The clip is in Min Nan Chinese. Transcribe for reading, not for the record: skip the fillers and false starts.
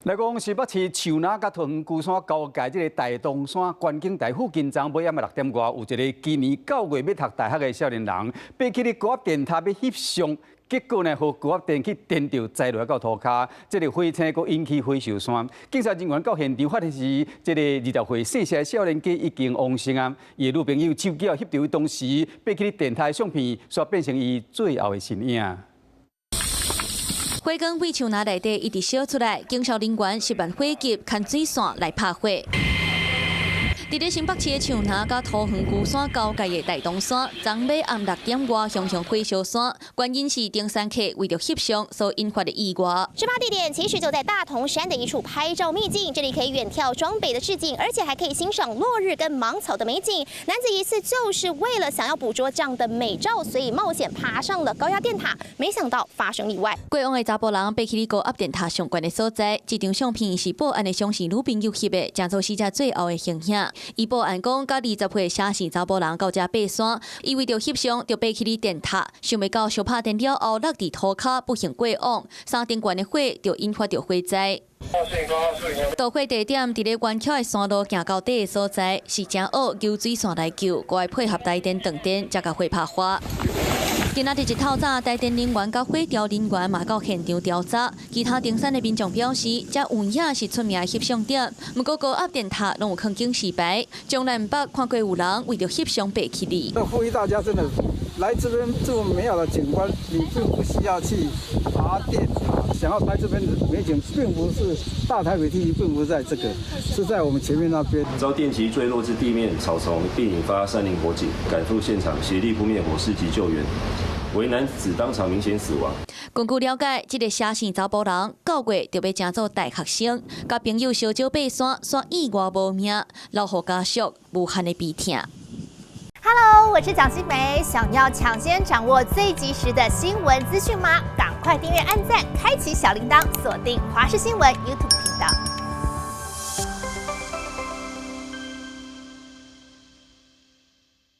來講新北市樹林佮桃園龜山交界這个大東山觀景台附近，昨晡暗6點外，有一个今年9月欲讀大學的少年人，爬起咧高壓電塔欲翕相，結果呢，予高壓電去電著，栽落來到塗跤，這个火星閣引起火燒山。警察人員到現場發現時，這个20歲姓謝的少年家已經往生啊。伊的女朋友手機翕著伊當時爬起咧電塔的相片，煞變成伊最後的身影。火光對樹林內底一直燒出來，警消人員協辦火急牽水線來拍火。佇咧新北市的樹林佮桃園龜山交界的大東山，昨暝暗6點外，熊熊火燒山，原因是登山客為著翕相所引發的意外。事發地點其實就在大同山的一處拍照秘境，這裡可以遠眺雙北的市景，而且還可以欣賞落日跟芒草的美景。男子疑似就是為了想要捕捉這樣的美照，所以冒險爬上了高壓電塔，沒想到發生意外。過往的查埔人爬起高壓電塔上懸的所在，這張相片是報案的相信女朋友翕的，成做死者最後的形影。伊報案講，佮20歲謝姓查埔人到遮爬山，伊為著翕相，就爬起咧電塔，想袂到相拍電了後落佇塗跤，不幸過往，山頂懸的火就引發著火災。導火地點佇咧懸橋的山路行到底的所在，是誠僫游水線來救，閣愛配合台電斷電，才共火拍化。今仔日一透早，台電人員佮火調人員嘛到現場調查。其他登山的民眾表示，遮有影是出名的翕相點，毋過高壓電塔攏有囥警示牌，從來毋捌看過有人為著翕相爬起哩。呼籲大家真的來這邊這麼美好的景觀，你並不需要去爬電塔。想要拍這邊的美景，並不是大台北地區，並不是在這個，是在我們前面那邊。遭電擊墜落至地面草叢，並引發山林火警，趕赴現場協力撲滅火勢及救援。惟男子當場明顯死亡。根據了解，這个謝姓查埔人9月就欲成做大學生，佮朋友相招爬山，煞意外無命，留予家屬無限的悲痛。 Hello，我是蔣新梅，想要搶先掌握最及時的新聞資訊嗎？趕快訂閱、按讚、開啟小鈴鐺，鎖定華視新聞 YouTube 頻道。